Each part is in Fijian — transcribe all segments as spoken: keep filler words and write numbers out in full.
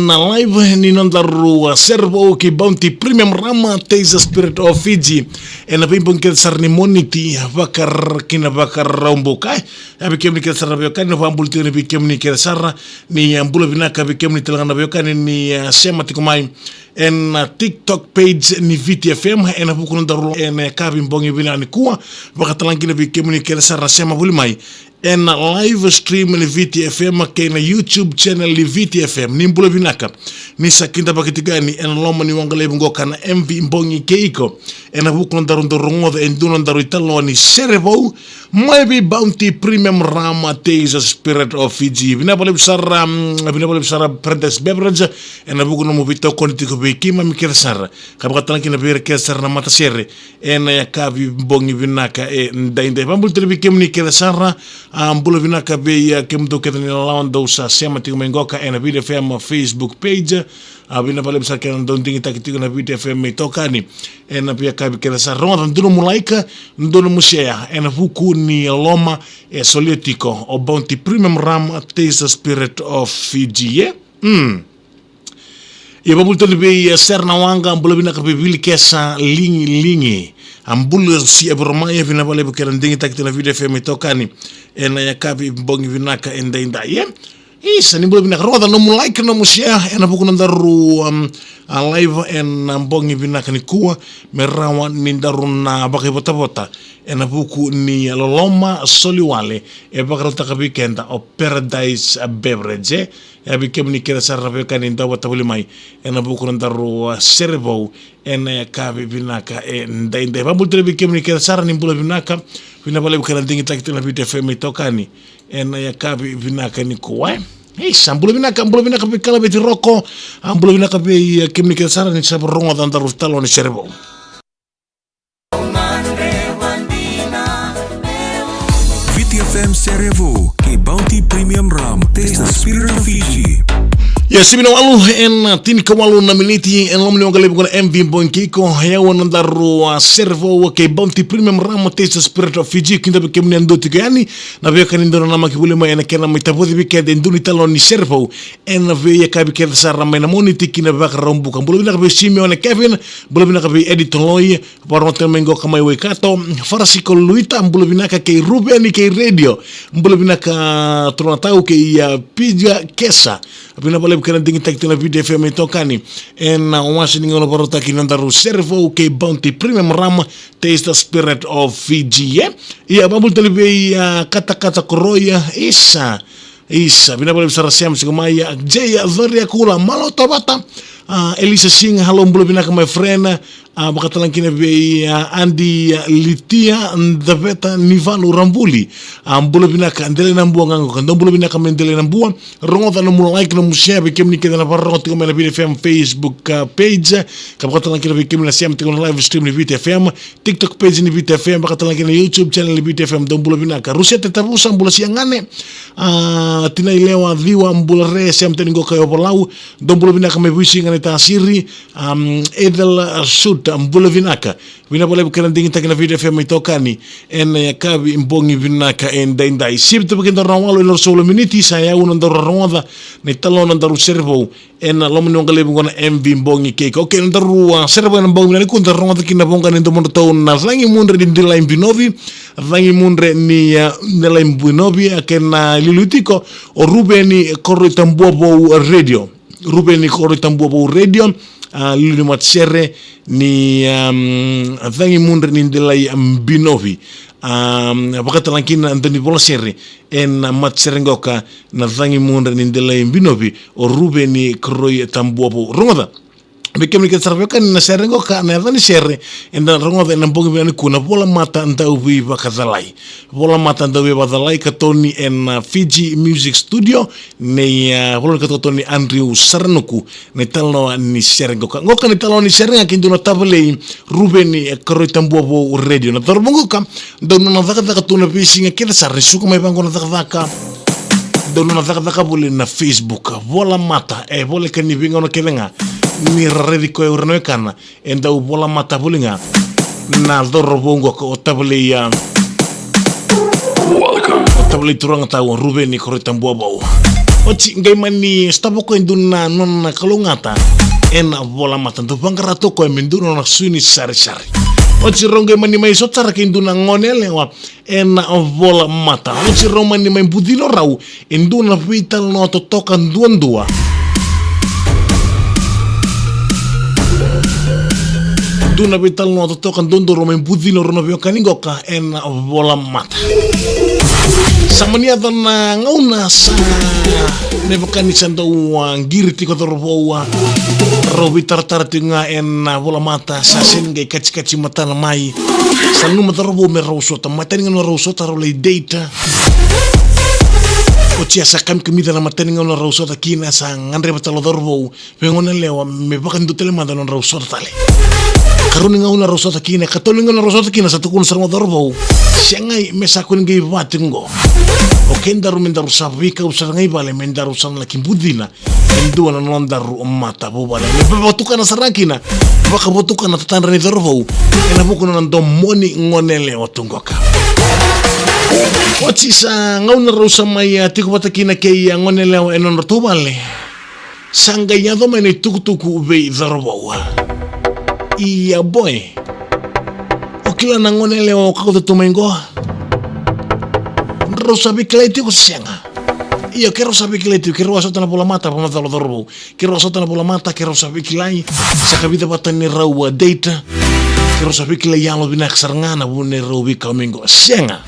Na live ni nodaru, a, sere vou kei Bounty Premium Rum, a, Taste the Spirit of Fiji. Ena veibogi kece sara ni Moniti, vakar-, kina Vakaraubuka. E, vei kemuni kece sara na veiwekani, na vakabula tiko ni vei kemuni kece sara ni, a, bula vinaka vei kemuni tale ga na veiwekani ni, a, sema tiko mai ena, a, TikTok page ni Viti F M, ena vuku ni nodaru, ena yakavi bogi vinaka nikua, vakatalega kina vei kemuni kece sara na sema voli mai ena live stream ni Viti F M kei na YouTube channel ni Viti F M. Ni bula vinaka, ni sa kidavaki tiko yani ena loma ni waqa levu qo ka na M V Bogi kei iko. Ena vuku ni nodaru dau rogoca e dua na nodaru italanoa ni sere vou mai vei Bounty Premium Rum, a, Taste the Spirit of Fiji. Vinaka vakalevu sara, mm, vinaka vakalevu sara Paradise Beverage, ena vuku ni nomu veitokoni tiko vei keimami kece sara, ka vakatalega kina vei ira kece sara na matasere ena yakavi bogi vinaka edaidai. Vakabula tale vei kemuni kece sara, a, bula vinaka vei, a, kemudou kece na ilawalawa dou sa sema tiko mai qoka ena Viti F M Facebook page. A, vinaka vakalevu sara kina dou digitaki tiko na Viti F M itokani ena veiyakavi kece sara. Rogoca, dua nomu like, dua nomu share, ena vuku ni loma e solia tiko o Bounty Premium Rum, a, Taste the Spirit of Fiji, e? Mm. Ia, vakabula tale vei, e, Sera na Waqa, bula vinaka vei Vilikesa Ligiligi. A, bula si Evoromaya, vinaka vakalevu kina digitaki tiko na Viti F M itokani ena yakavi bogi vinaka edaidai, e? Isa, ni bula vinaka, rogoca, nomu like, nomu share ena vuku ni nodaru, um, a, live ena bogi vinaka nikua, me rawa ni daru na vakaivotavota ena vuku ni loloma soli wale e vakarautaka vei keda o Paradise Beverage, e? Ia, vei kemuni kece sara na veiwekani dau vata voli mai ena vuku ni nodaru, a, sere vou ena yakavi vinaka edaidai. Vakabula tale vei kemuni kece sara, ni bula vinaka, vinaka vakalevu kina digitaki tiko na Viti F M itokani ena yakavi vinaka nikua, e? Isa, bula vinaka, bula vinaka vei Kalaveti Roko, a, bula vinaka vei, e, kemuni kece sara ni sa varogoca na nodaru italanoa ni sere vou. Viti F M sere vou kei Bounty Premium Rum, Taste the Spirit of Fiji. Ia, sivi na walu ena, a, tinikawalu na miniti ena loma ni waqa levu qo na M V Bogi kei iko. Ia, au na nodaru, a, sere vou kei Bounty Premium Rum, Taste the Spirit of Fiji. Kidavaki kemuni e dua tiko yani, na veiwekani dau nanamaki voli mai ena kena mai tavoci vei keda e dua na italanoa ni sere vou ena veiyakavi kece sara mai na Moniti kina Vakaraubuka. Bula vinaka vei Simeone Kevin, bula vinaka vei Edi Toloi, vakarorogo tale mai qoka mai Waikato, Farasiko Luita, bula vinaka kei Ruveni kei Radio, bula vinaka turaga tau kei, a, Pija Kesa. Vinaka vakalevu kina digitaki tiko na Viti F M itokani ena wase ni gauna vakarautaki ni nodaru sere vou kei Bounty Premium Rum, Taste the Spirit of Fiji, e? Ia, vakabula tale vei, a, Katakata Koroya, isa, isa, vinaka vakalevu sara sema tiko mai, a, Jay, a, Coriakula, malo tovata, a, Elisa Singh, hello, bula vinaka my friend, a, vakatalega kina vei, a, Adi, a, Litia Daveta Nivalu Rabuli, a, bula vinaka, Delainabua ga qoka, dou bula vinaka mai Delainabua. Rogoca, nomu like, nomu share, vei kemuni kece na vakarorogo tiko mai na Viti F M Facebook, a, page, ka vakatalega kina vei kemuni na sema tiko na live stream ni Viti F M, TikTok page ni Viti F M, vakatalega kina YouTube channel ni Viti F M, dou bula vinaka. Rusete Tavusa, bula sia gane. A, Tinai Lewa Ciwa, bula re, sema tiko ni qoka e Ovalau, dou bula vinaka mai Vuisiga ni Tasiri, um, Ethel, a, Suta, bula vinaka. Vinaka vakalevu kina digitaki na Viti F M itokani ena yakavi bogi vinaka edaidai. Sivi tu vei kedaru na walu ena ruasagavulu miniti, sa i au na nodaru rogoca na italanoa ni nodaru sere vou ena loma ni waqa levu qo na M V Bogi kei iko. Okay, nodaru, a, sere vou ena bogi vinaka nikua, daru rogoca kina na voqa ni domodratou na Cagi Mudre ni Delai Binovi, Cagi Mudre ni, a, Delai Binovi, a, kei na iliuliu tiko o Ruveni Koroi Tabuavou Radio. Ruveni Koroi Tabuavou Radio, a, liuliu ni matasere ni, um, Cagi Mudre ni Delai Binovi. Um, vakatalega kina na dau ni volasere ena matasere qoka na Cagi Mudre ni Delai Binovi, o Ruveni Koroi Tabuavou. Rogoca, vei kemuni kece sara veiwekani, na sere qoka, na yaca ni sere eda na rogoca ena bogi vinaka nikua, na Volamata Dauveivakacalai. Volamata Dauveivakacalai, katoni ena, a, Fiji Music Studio, nei, a, vola ni katokatoni Andrew Saranuku, na italanoa ni sere qoka. Qoka na italanoa ni sere ga kei dua na tavalei, Ruveni, e, Koroi Tabuavou Radio. Na cauravou qoka, dau nona cakacaka tu na veisiga kece sara, ni suka mai vaqo na cakacaka, dau nona cakacaka voli na Facebook. Volamata, e voleka ni veigauna kece ga ni ra raici koya o ira na wekana, e dau volamata voli ga na cauravou qoka, o tavalei, a, o tavalei turaga tau Ruveni Koroi Tabuavou. Oti qai mani sotava o koya e dua na nona kalougata ena volamata, dau vaqara tu o koya me dua na nona sui ni sarisari. Oti rau qai mani mai sota sara kei dua na gone yalewa ena volamata. Oti rau mani mai bucina o rau e dua na veitalanoa totoka duadua. Dua na veitalanoa totoka duadua rau mai bucina o rau na veiwekani qoka ena volamata. Sa mani yaco na gauna sa me vaka ni sa dau, a, qiri tiko o cauravou, a, rau veitaratara tiko ga ena volamata, sa sega ni qai katikati matana mai. Sa nanuma o cauravou me rau sota, matani gauna rau sota rau lai date. Oti ya sa kamikamica na matani gauna rau sota kina, sa gadreva tale o cauravou vei gone yalewa me vakadua tale mada na nodrau sota tale. Karua ni gauna rau sota kina, katolu ni gauna rau sota kina, sa tukuna sara ga o cauravou, segai, me sa kua ni qai va tiko qo. O kedaru me daru sa veikau sara ga i vale me daru sa na laki bucina e dua na nodaru matavuvale. Me vakavotukana sara ga kina, vakavotukana na tatadra ni cauravou ena vuku ni nona domoni gone yalewa tu qoka. Oti sa gauna rau sa mai, a, tiko vata kina kei, a, gone yalewa ena nodratou vale, sa qai yaco mai na itukutuku vei cauravou. Ia boy, o kila na gone yalewa o kauta tu mai qo? Drau sa veikilai tiko se sega? Io, keirau sa veikilai tiko, keirau a sota na volamata, vakamacala o cauravou. Keirau a sota na volamata, keirau sa veikilai, sa ka vica vata ni rau a date. Keirau sa veikilai yalo vinaka sara ga na vuna ni rau veikau mai qo. Sega.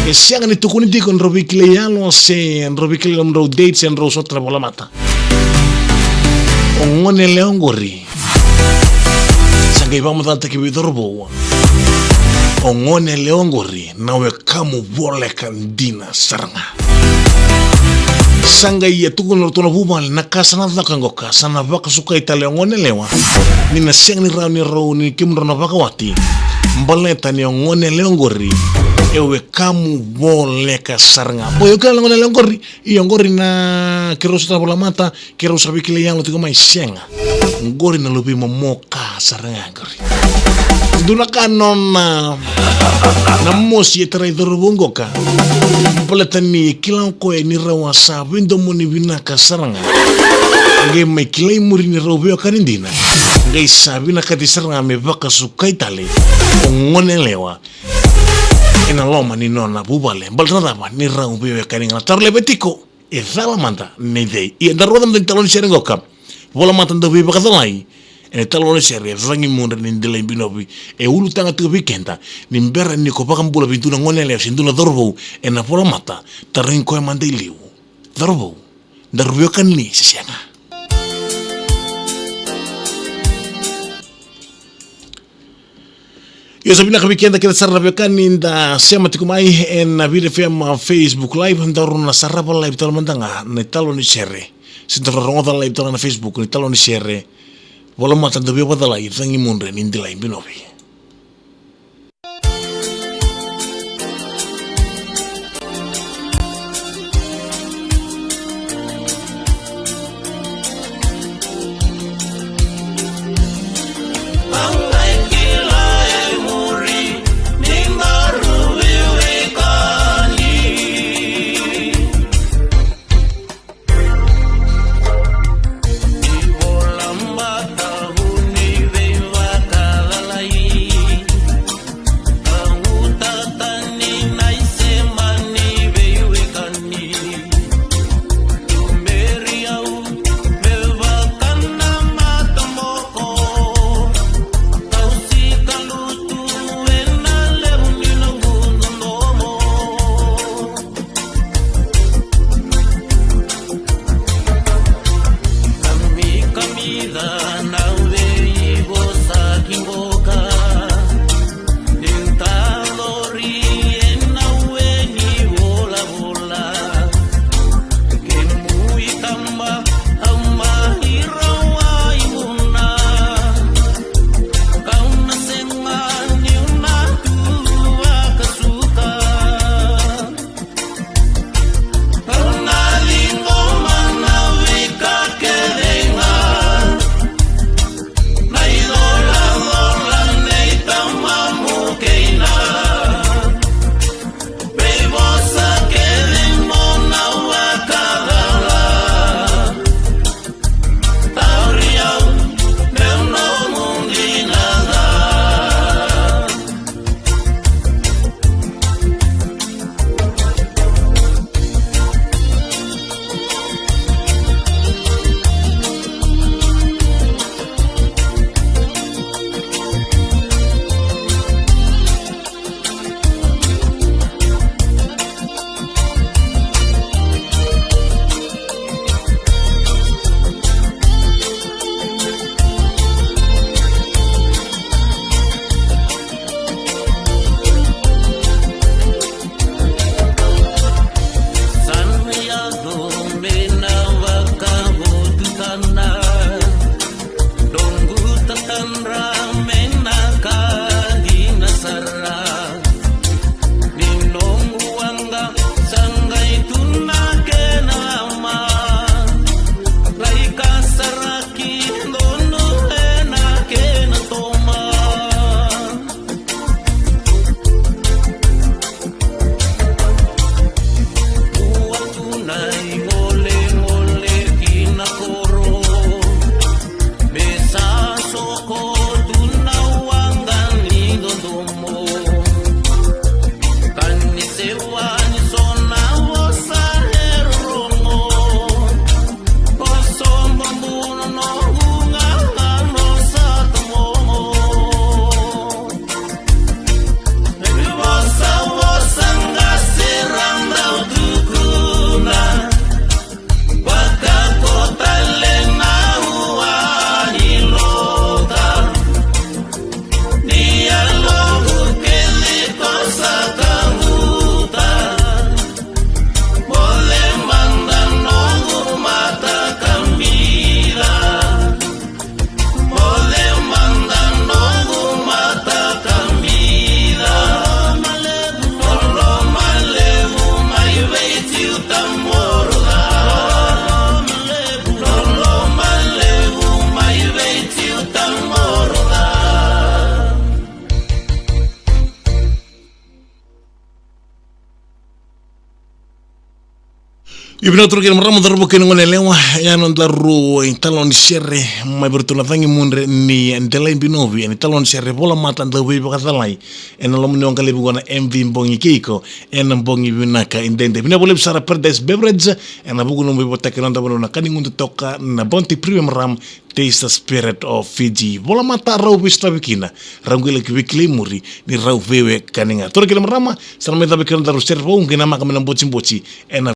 E sega ni tukuni tiko ni rau veikilai yalo, se ni rau veikilai na nodrau date, se ni rau sota na volamata. O gone yalewa oqori sa qai vakamacalataki vei cauravou, o gone yalewa oqori na wekamu voleka dina sara ga. Sa qai ia tukuna o ratou na vuvale, na ka sa na caka qoka, sa na vakasukai tale o gone yalewa, ni na sega ni rawa ni rau, ni kemudrau na vakawati, baleta ni o gone yalewa oqori e wekamu voleka sara ga. Boy, o kila na gone yalewa oqori? Io, oqori na keirau sota na volamata, keirau sa veikilai yalo tiko mai. Sega. Oqori na luvei momo ka sara ga oqori. Dua na ka nona, na mosi e tarai cauravou qoka, baleta ni kila o koya ni rau a sa veidomoni vinaka sara ga. Qai mai kilai muri ni rau veiwekani dina, qai sa vinakati sara ga me vakasukai tale o gone yalewa ena loma ni nona vuvale. Baleta na cava? Ni rau veiwekani ga. Na taro levu e tiko, e cala mada na icei. Ia, daru rogoca mada na italanoa ni sere qoka. Volamata dau veivakacalai ena italanoa ni sere, e Cagi Mudre ni Delai Binovi. E ulutaga tiko vei keda ni bera ni ko vakabula vei dua na gone yalewa se dua na cauravou ena volamata, tarogi koya mada i liu, cauravou, daru veiwekani se sega? Io, sa vinaka vei keda kece sara na veiwekani da sema tiko mai ena Viti F M Facebook Live, daru na sarava live tale mada ga na italanoa ni sere. Se daru na rogoca live tale ga na Facebook na italanoa ni sere. Volamata dau veivakacalai, Cagi Mudre ni Delai Binovi. Io vinaka turaga kei na marama, daru vaka kina gone yalewa, ena nodaru italanoa ni sere mai vei iratou na cagi mudre ni Delai Binovi, ena italanoa ni sere Volamata Dauveivakacalai, ena loma ni waqalevu qo na M V Bogi Kei Iko, ena bogi vinaka edaidai. Vinaka vakalevu sara Paradise Beverage, ena vuku ni nomu veivotaki na noda vanua na ka ni gudu toka na Bounty Premium Rum, Taste the Spirit of Fiji. Volamata rau veisotavi kina, rau qai laki veikilai muri ni rau veiwekani ga. Turaga kei na marama, sa na mai cava kina nodaru sere vou, qai namaka mai na botiboti, ena